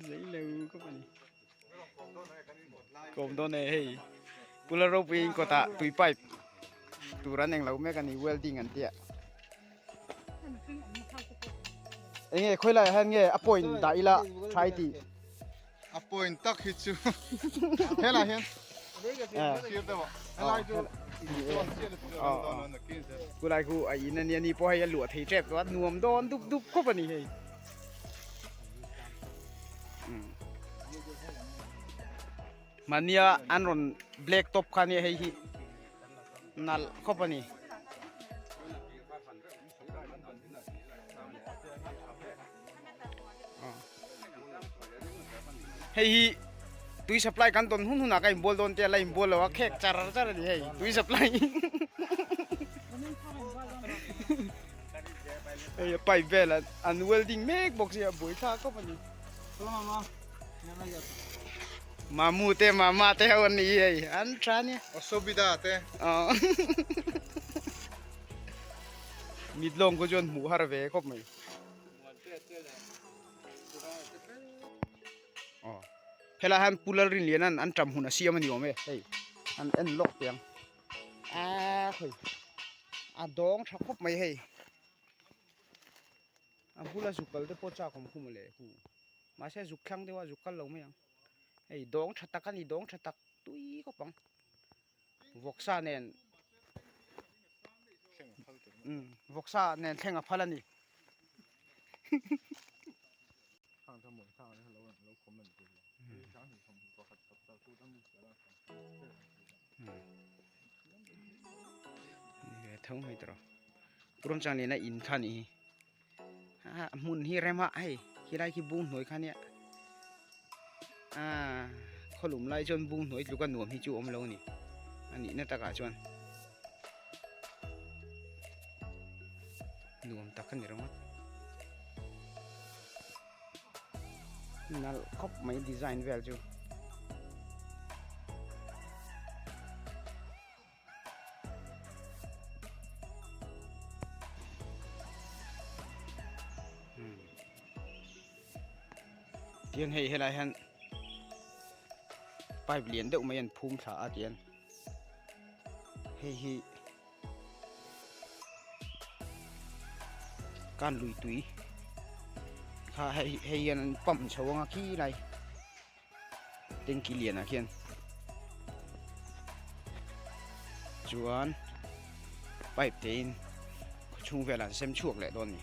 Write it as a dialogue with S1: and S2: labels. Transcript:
S1: Zei lo khawp a ni. Kawm dawn e hei. Pula ropui in kawtah tui pipe tur an englo mek a ni welding an tia. Enge khawi laiah hian nge a point dah ila tha i tih.
S2: A point tak hi chu helai hian sir deuh ah helai chu
S1: Kulai khu a in ania ni pawh hei a luah thei tep tawh a nuam dawn dup dup khawp a ni hei. Mahnia an rawn black top kha ania hei hi nalh khawp a ni. Hei hi tui supply kan tawn hun hunah ka inbual dawn tia la inbual lo a khek char char a ni hei tui supply hei a pipe vel an welding mek bawk sia buaithlak khawp a ni mamu te mama te ho an ni hei an tha ania
S2: Osobida te
S1: mit lawng khu chuan hmuh har ve khawp mai. Aw helai hian Pu Lalrinliana'n an ṭam hun a siam a ni awm e hei an en lawk teh ang aaa khawi a dawng ṭha khawp mai hei a bula zuk kal te pawh chak awm khum mawle hu mahse zuk thlang deuh a zuk kal lo mai ang hei dawng ṭha tak a ni dawng ṭha tak tui khawp ang vawksa nen vawksa nen thleng a phal a ni. Tho mai tawh rawng chang nena in kha ni hi a hmun hi rem a hei khilai khi bung hnuai kha nia ah khawlum lai chuan bung hnuai tluk a nuam hi chu awm lo a ni a nihna takah chuan nuam tak a ni ringawt nalh khawp mai design vel chu. Tihian hei helai hian pipe lian deuh mai an phum thla a tihian hei hi kan lui tui kha hei hei hian an pump chho anga khi lai. Tanki lianah khian chuan pipe te in khaw chhung velah an sem chhuak leh dawn a ni.